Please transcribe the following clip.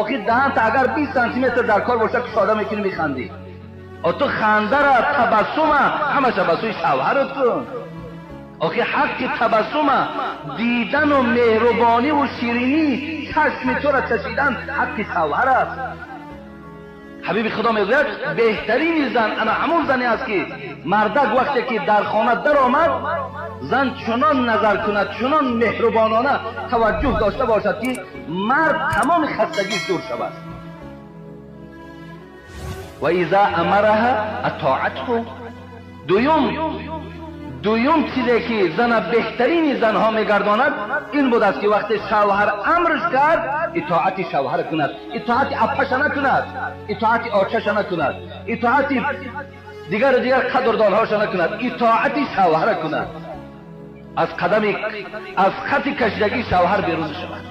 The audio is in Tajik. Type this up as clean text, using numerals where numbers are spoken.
Охир даҳанта агар 20 сантиметр дар кор бошад, кушода мекунӣ, механдӣ. Ту хандара, табассума ҳамаша ба сӯи шавҳарат кун. Охир ҳаққи табассума дидану меҳрубониву ширинӣ чашми тура чашидан ҳаққи шавҳар аст. Ҳабиби Худо мегӯяд, беҳтарини зан ана ҳамон зане аст, ки мардак вақте ки дар хона даромад, зан чунон назар кунад, чунон меҳрубонона таваҷҷӯҳ дошта бошад, ки мард тамоми хастагиш дур шавад. Ва иза амараҳа атоатҳу. Дуюм чизе ки зана беҳтарини занҳо мегардонад, ин будааст, ки вақте шавҳар амрш кард, итоати шавҳар кунад, итоати аппаша накунад, итоати очаша накунад, итоати дигару дигар қадрдонҳоша накунад, итоати шавҳара кунад. Аз қадами, аз хати кашидагии шавҳар берун шавад.